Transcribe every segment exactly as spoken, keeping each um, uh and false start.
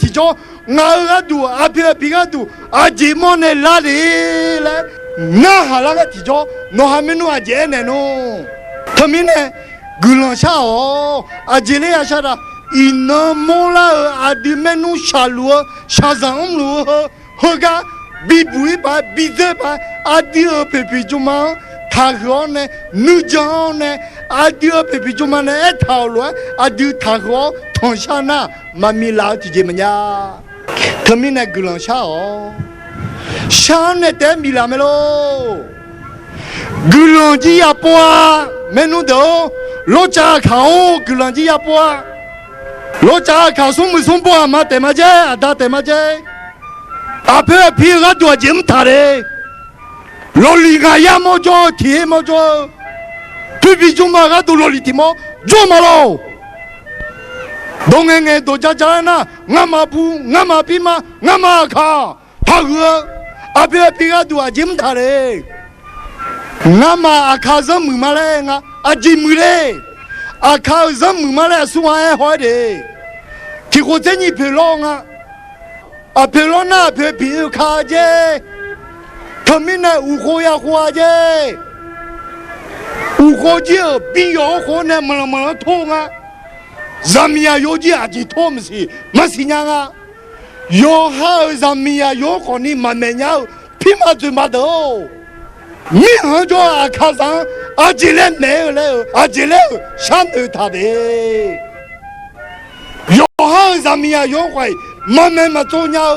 tiqjawr, ngaq-euq gharduq, aqpoeq aqpiq gharduq aqjeq mawr nae lar le laer narhaq lar ghae tiqjawr, nawqha maernmr aqjeq aernaeq nmr. Teumirnae, guiqlanq shar-awq. Aqjeq ler ya shar da. Iqnan mawrlar-euq aqdui maernmr shaqluf-eu, shaqzanq mrluf-eu heu, heugar bibuq-ir paq-aer, bidzeur paq-aer, aqdui-euq poeqpiq jmma-anr taqhuiq-awr nae, nuijan-awr nae, aqdui-euq poeqpiq jmma nae aertaq-awq lof-aer aqdui taqhuiq-awr tanqshar nar, maqmiq laf-eu tiqjeq maqnya. Teumirnae guiqlanq shar-awq. Shar-anr nae taef-aer biflaf mae lor. Guiqlanq jir ya pov-a. Maernmr deuq-or, lorcav aqkaq-or, guiqlanq jir ya pov-a. Lorcav aqkaq smrmuiq smrbaw aqma taef ma jaer, aqda taef ma jaer. Aqpoeq aqpiq-eu gharduq aqjeq mr taq le. Lawqliq ngaq yar mawr jawr-eu tiq her mawr jawr-eu, poeqpiq jmma gharduq lawqliq tiq mawr jawr ma lor. Dawq ngaeq ngaeq dawq ja ja-aer nar, ngamaf pu, ngamaf pirma, ngamaf aqkaq taqhuiq-eu, aqpoeq aqpiq gharduq aqjeq mr taq le. Ngamaf aqkaq zanr muiq ma laer nga, aqjeq muiq le. Aqkaq-euq zanr muiq ma laer aqsur nga-aer haw-aer de. Tiqkhof tser nyiq poeq lawr nga. Aqpoeq lawr nar aqpoeq aqpiq oeka jaer. Teumirnae uqkhov ya khov-a jaer. Uqkhov jir-euq bi yawq-eu khof nae maqlanq maqlanq tor nga. Zaqmiq zaqyo jir aqjeq tor maqsiq, maqsiq nya nga. Yawqha-euq zaqmiq zaqyo-anr khawfni maqmaeq nya-eu pirma dzoeqma deuq-or, mirkhanq-anr jawr-eu aqkaqzaq-anr aqjeq laer maeq-eu laer-eu aqjeq laer-euq sharnoeq taq de. Yawqha-euq zaqmiq zaqyo-anr khawf-iq maqmaeq maqtsov nya-eu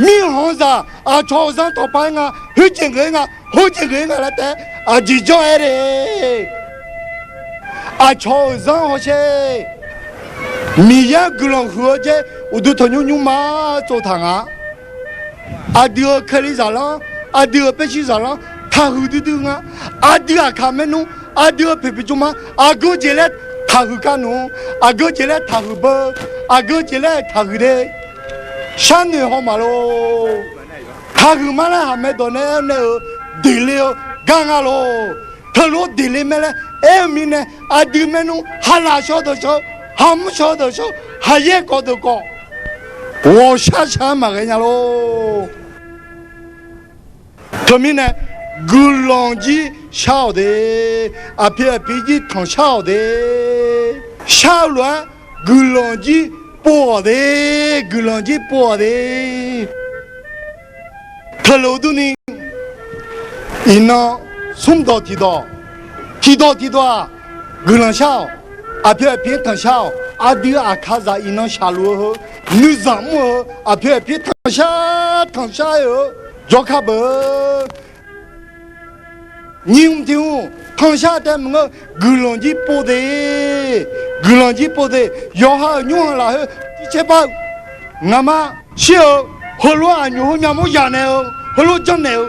mirkhanqzaq aqcawq-euq zanr tawqpar-aer nga, khoerjeq geuf-aer nga, khoerjeq geuf-aer nga laer taef-aer aqjeq janr-aer de. Aqcawq-euq zanr hawsher. Miqyaer guiqlanq huiq-eu jaer uqduq tanqnymr nymrma tsovtaq nga. Aqdui-euq Kalizaq lanr, aqdui-euq Paershuir zaqlanr taqhuiq duidui nga. Aqdui aqkaq maernmr, aqdui-euq poeqpiq jmma aqgeu jeq laer taqhuiq kar nmr, aqgeu jeq laer taqhuiq beu, aqgeu jeq laer taqhuiq de. Sharnoeq haw maqlor. Taqhuiq ma laer haq mae dawq nae aer-eu nae-euq deqle-eu gar nga lor. Teulof deqle mae laer aer-eu mirnae, aqdui maernmr haqlaf shawr deuq shawr, haqmur shawr deuq shawr, haqyaer kawv deuq kawv, ghawqshar shar-anr maqghae nya lor. Teumirnae guiqlanq jir shar-awq de, aqpoeq aqpiq jir tanqshar-awq de, shar-eu lof-aer guiqlanq jir pov-awq de, guiqlanq jir pov-awq de. Teulof durni, iqnan smrdawq tiqdawq, tiqdawq tiqdawq-aq, guiqlanq shar-awq, aqpoeq aqpiq-anr tanqshar-awq, aqdui aqkaqzaq iqnan shaqluf-eu heu, nuizanq mr-eu heu, aqpoeq aqpiq tanqshar tanqshar-aer-eu jawrkar beu. Nyiq mq tiq mq tanqshar taef maqngeur, guiqlanq jir pov de, guiqlanq jir pov de. Yawqha-euq nymrkhanq lafkhoer tircaer bar-eu, ngamaf shir-eu, heulof-aer aqnymq heu myavmawr yaq naeq-eu, heulof janrnaeq-eu,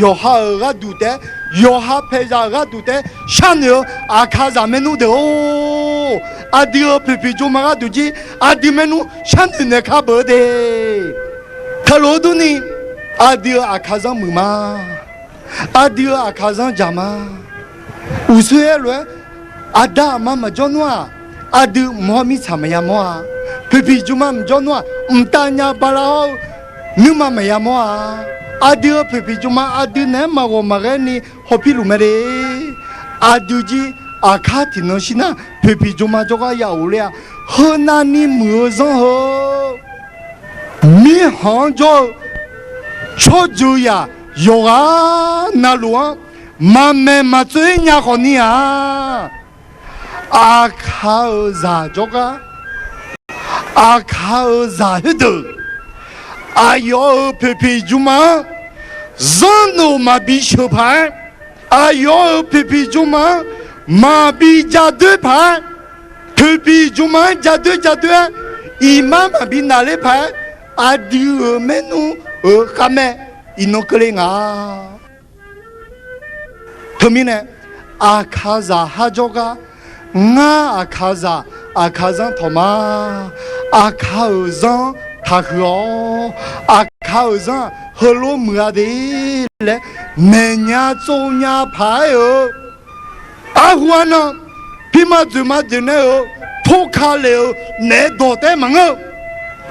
yawqha-euq gharduq taef-aer, yawqha paeqzaq-euq gharduq taef-aer sharnoeq-eu aqkaqzaq maernmr deuq-or, aqdui-euq poeqpiq jmma gharduq jir aqdui maernmr sharnoeq naeq kar beu de. Teulof-eu durni, aqdui-euq aqkaqzanr muiq ma. Aqdui-euq aqkaqzanr jaq ma. Uqshoe-aer lof-aer, aqda aqma maqjawr nmr-aq, aqdui mq hawr mirtsaq maqya mawr-a. Poeqpiq jmma maqjawr nmr-aq, mqtav nya bala hawr-eu nuima maqya mawr-a. Aqdui-euq poeqpiq jmma aqdui naeq-aer maqghawq maqghaer ni hawpirluf mae de. Aqdui jir aqkar tiqnan shir nar, poeqpiq jmma jawrgar ya ghofler-a. Heu navni muiq-eu zanr heu mirkhanq-anr jawr-eu tsawrjeuq yaq yawqghaq navluf-anr maqmaeq maqtsov-ir nya khawfni-aq, aqkaq-euq zaq jawrgar, aqkaq-euq zaq khoerdeuq, aqyawf-euq poeqpiq jmma-anr zanrnoeq maqbi sheuq paq-aer, aqyawf-euq poeqpiq jmma-anr maqbi jadoer paq-aer, poeqpiq jmma-anr jadoer jadoer-aer, iqmar maqbi naqler paq-aer, aqdui-euq maernmr-euq khavmae iqnan keuvle nga. Teumirnae, aqkaqzaq har jawrgar, ngar aqkaqzaq aqkaqzanr tawq ma. Aqkaq-euq zanr taqhuiq-awq. Aqkaq-euq zanr-aq heulof muiq-a de laer maeqnya tsovnya paq-aer-eu, arhu arnan, pirma dzoeqma dzoeq nae-eu, torka lef-eu naef dawq taef-aer maqngeur-eu,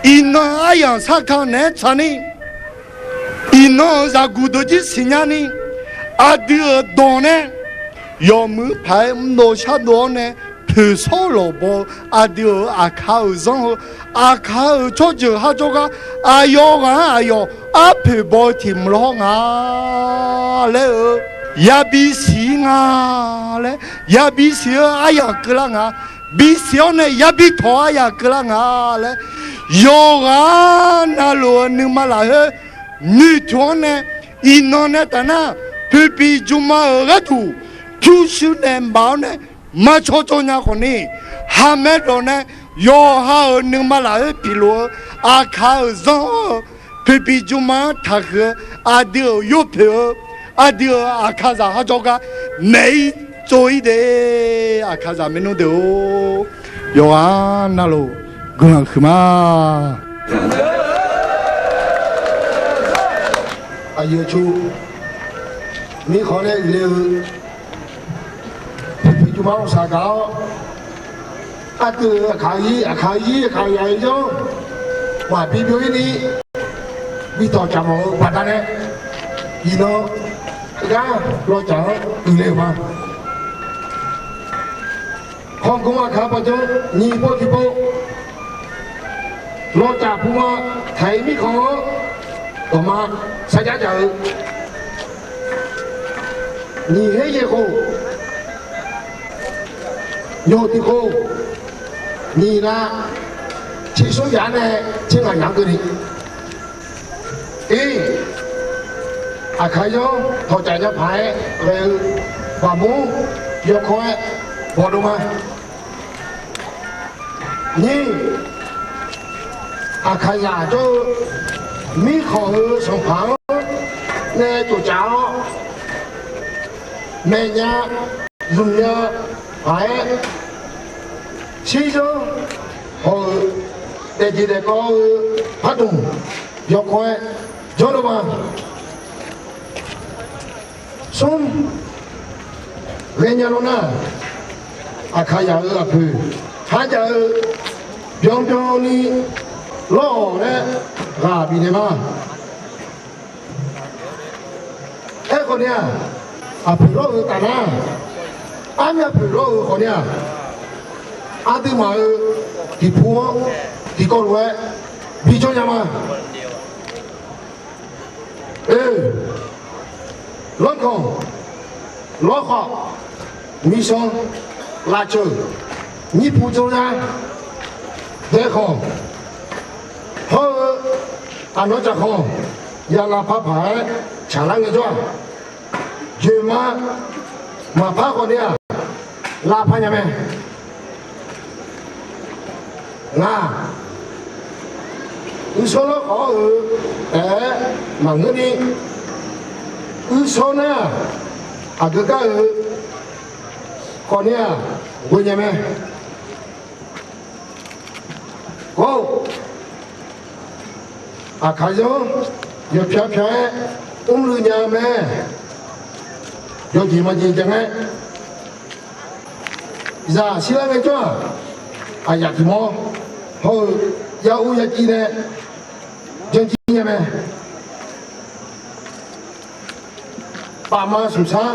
Iqnan aryamq sarkaq naeq-aer tsaqni, iqnan-euq zaqguq deuq jir siqnya ni, aqdui-euq dawq nae yawmuiq paq-aer mrdov shardov-awr nae poeqsawr lawqbaw-eu aqdui-euq Aqkaq-euq zanr-eu, Aqkaq-euq tsawrjeuq har jawrgar aqyawf ghaq-anr aqyawf arpoeq baw-eu tiq mq lawr nga laer-eu, yabi siq-ir nga laer, yabi siq-eu aryamq keuvlar nga, bisiq-awr nae yabi tawq aryamq keuvlar nga laer, yawqghaq navluf-eu nuima lafkhoer noeqtmq-anr nae, iqnan nae tafnar poeqpiq jmma-euq gharduq pyurshuir nae maf-awr nae maqcawq cawv nya khawf ni, haqmae dawq nae yawqha-euq nuima lafkhoer pyeufluf-eu Aqkaq-euq zanr-eu poeqpiq jmma-anr taqhuiq-eu aqdui-euq yorpoeq-eu aqdui-euq Aqkaqzaq har jawrgar maeq-ir tsov-ir de. Aqkaqzaq maernmr deuq-or, yawqghaq navluf guiqlanq huiqma. Aqyuif cu, mirkhanq nae uiqle-eu poeqpiq jmma-anr saqgaq-awr, aqdui-euq Aqkaq-ir, Aqkaq-ir, Aqkaq yaq-eu zanr maqbi byov-ir ni, bi tawq caf mawf-eu baqdanae, iqnan gar lawcaf-anr uiqle-euq ma. Hawgmr Aqkaq pawjan nyiq pov tiqpov lawcaf puq ma taq-iq mirkhanq-anr dawqma sarjax jaq-eu, nyiq her yaeq khof, nyoq tiq khof, nyiq lav, tser smr yaf-anr nae tser ngaq yaf-anr keuvni, ir, Aqkaq zanr tawqcaf nya paq-aer ghae-eu baqmur yawkawr-aer bawqdov ma. Nyir, Aqkaqzaq jawr-eu mirkhanq-euq sanqpaq-anr nae tsofcaf-awr, maeqnya zmqnya paq-aer, shirzanr haw-eu daefjeq daefkawv-eu pardmq yawkawr-aer jawrluf ma. Smr, ghaenya lawr nar, Aqkaqzaq-euq aqpoeq kharjav-eu byanbyan ni lawr-awq laer ghaq bifnaeq ma. Aerkhawf ni-aq, aqpoeq lawr-euq tafnar, armyav poeq lawr-euq khawf ni-aq, aqduimaf-euq tiqpov-anr tiqkawv lof-aer bijawr nya ma. Oe, lawrkanq, lawrkhawf, misanr, lavceuq, nyirpu dzanr yar, daekhanq hawr-eu aqnan caqkhanq, yalav par paq-aer tsaqlar ngaejawr-aq, joeqma maqpar khawf ni-aq, lavpar nya mae. Ngaq, uisanr lawrkhawf-euq taef-aer maqngeur ni, uisanr nar, aqgeu gar-euq khawf ni-aq, ghoe nya mae. Or, Aqkaqzaq-anr yawpyar pyar-aer mrluiv nya mae. Yawjeq majeq jav ngae, zaq shirlar ngaejawr-aq, aqyaf tiq mawr hawr-eu yaur yaciv nae janjir nya mae. Pafma smqsar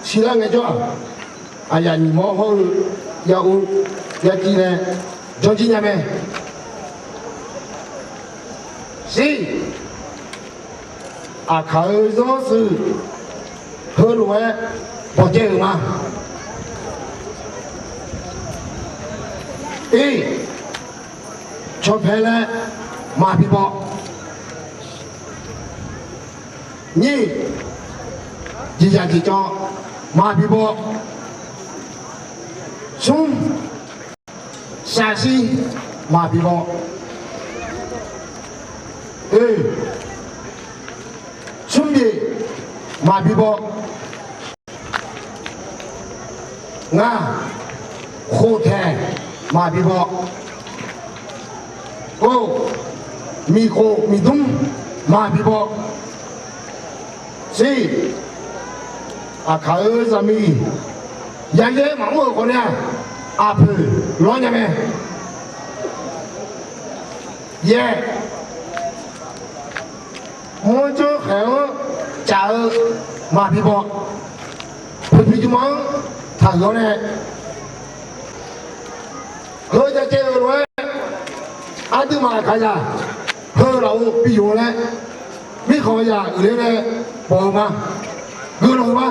shirlar ngaejawr-aq, aqyaf nyiq mawr hawr-eu yaur yaciv nae janjir nya mae. Shir, Aqkaq-euq zanrsuiq heulof-aer bawqjaev-euq ma. Ir, cawpae laer maqbi baw. Nyir, jeqzaq jeqcawv maqbi baw. Smr, saqshir maqbi baw. Oe, smrjeq maqbi baw. Ngaq, khof taeq maqbi baw. Or, miqkhof miqdmr maqbi baw. Shir, Aqkaq-euq zaqmiq yayaer maqmr-euq khawf ni-aq, aqpoeq lawr nya mae. Yaer, mawrjawr khaeq-anr caf-eu maqbi baw, poeqpiq jmq-anr taqhuiq-awr nae, heu jav caev-eu lof-aer, aqduimaf aqkaqzaq heu lafov bi yuf-eu laer, mirkhanq zaq uiqler nae bawq-eu ma, guiqlanq-eu ma.